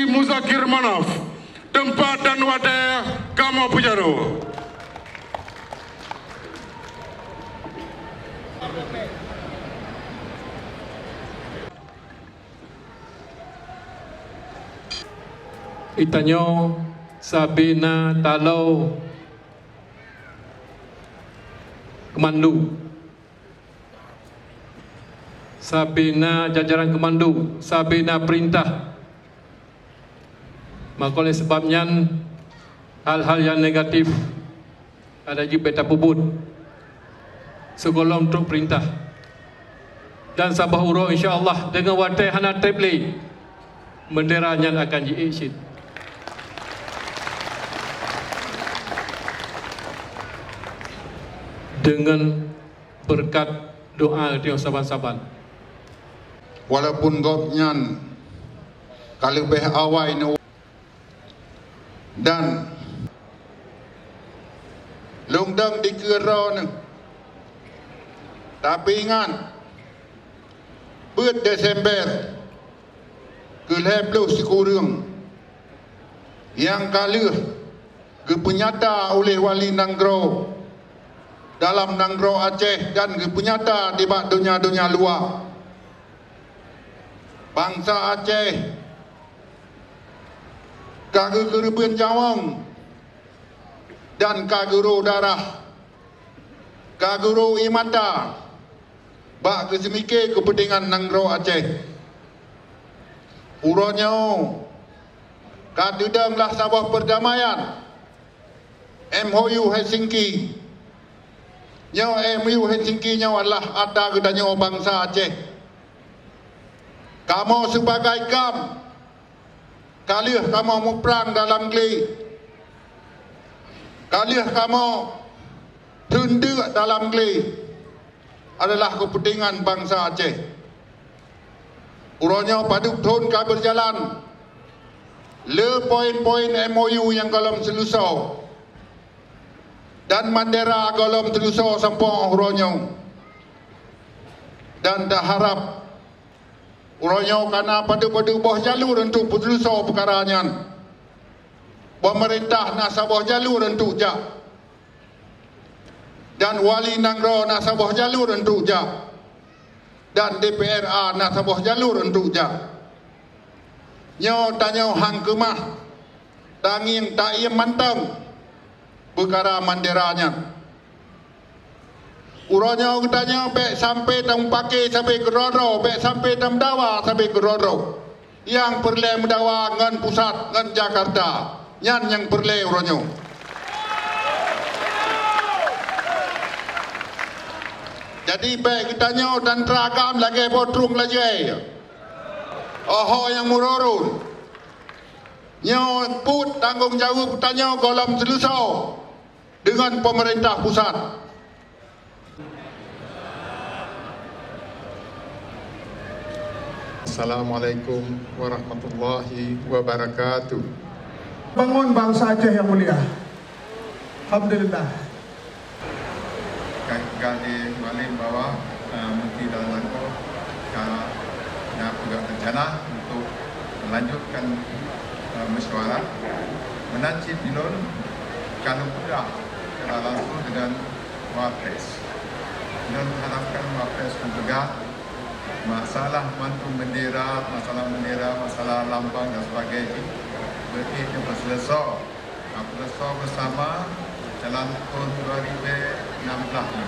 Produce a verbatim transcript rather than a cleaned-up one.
Muzakir Manaf, teumpat dan watèe kamoe peujaroe. Geutanyoe sabe na taloe keumandu, sabe na jajaran keumandu, sabe na peurintah. Maka oleh sabab nyan, hal-hal nyang negatif ka laju bèk tapeubuet sigohlom trok peurintah. Dan saboh uroe, insya Allah, deungon watèe hana trép lé, bendera nyan akan jiék cit. Deungon beureukat doa geutanyoe saban-saban. Walaupun gobnyan ka leubeh awai neu-, dan lôn dong dikeue droeneuh, tapi ingat, peuet Desember keu lhèe ploh sikureueng nyang ka lheueh geupeunyata uleh Wali Nanggroe dalam nanggroe Aceh dan geupeunyata nibak donya-donya luwa. Bansa Aceh ka geukeureubeuen nyawöng dan ka geuro darah, ka geuro ie mata bak geuseumike keupeuntengan nanggroe Aceh. Uroe nyoe ka teudong lah saboh peurdamaian, M O U Helsinki. Nyoe M O U Helsinki nyoe adalah ata geutanyoe bansa Aceh. Kamoe sibagai GAM, ka lheueh kamoe muprang dalam glé, ka lheueh kamoe teundeuk dalam glé, adalah keupeuntengan bansa Aceh. Uroe nyoe padub thon ka beujalan, le poin-poin M O U nyang gohlom seuleusoe, dan bendera gohlom seuleusoe sampoe uroe nyoe. Dan taharab uroe nyoe ka na padub-padub boh jalur untuk peuseuleusoe peukara nyan. Peumeurintah na saboh jalur untuk jak. Dan wali nanggroe na saboh jalur untuk jak, dan D P R A na saboh jalur untuk jak. Nyoe tanyoe han keumah tangieng taiem mantong peukara bendera nyan. Uroe nyoe geutanyoe bèk sampoe tameupaké sabe keudroe-droe, bèk sampoe tameudawa sabe keudroe-droe. Nyang peureulèe meudawa ngon pusat, ngon Jakarta. Nyan nyang peureulèe uroe nyoe. Jadi, bèk geutanyoe tantra GAM lagèe boh trueng lajèe. Oho nyang meururun. Nyoe peuet tanggong jaweueb geutanyoe gohlom seuleusoe deungon peumeurintah pusat. Assalamualaikum warahmatullahi wabarakatuh. Bangun bangsa Aceh yang mulia. Alhamdulillah. Ka, ka di Mualem bahwa, eh, Menteri Dalam Langkah ka, ka peugah rencana untuk melanjutkan, eh, mesyuarat. Meunan cit ulôn ka lôn peugah secara langsung dengan Wapres. Lôn harapkan Wapres peugah masalah mantong bendera, masalah bendera, masalah lambang dan sebagainya, berarti itu berselesai. Nah, berselesai bersama dalam tahun dua ribu enam belas ni.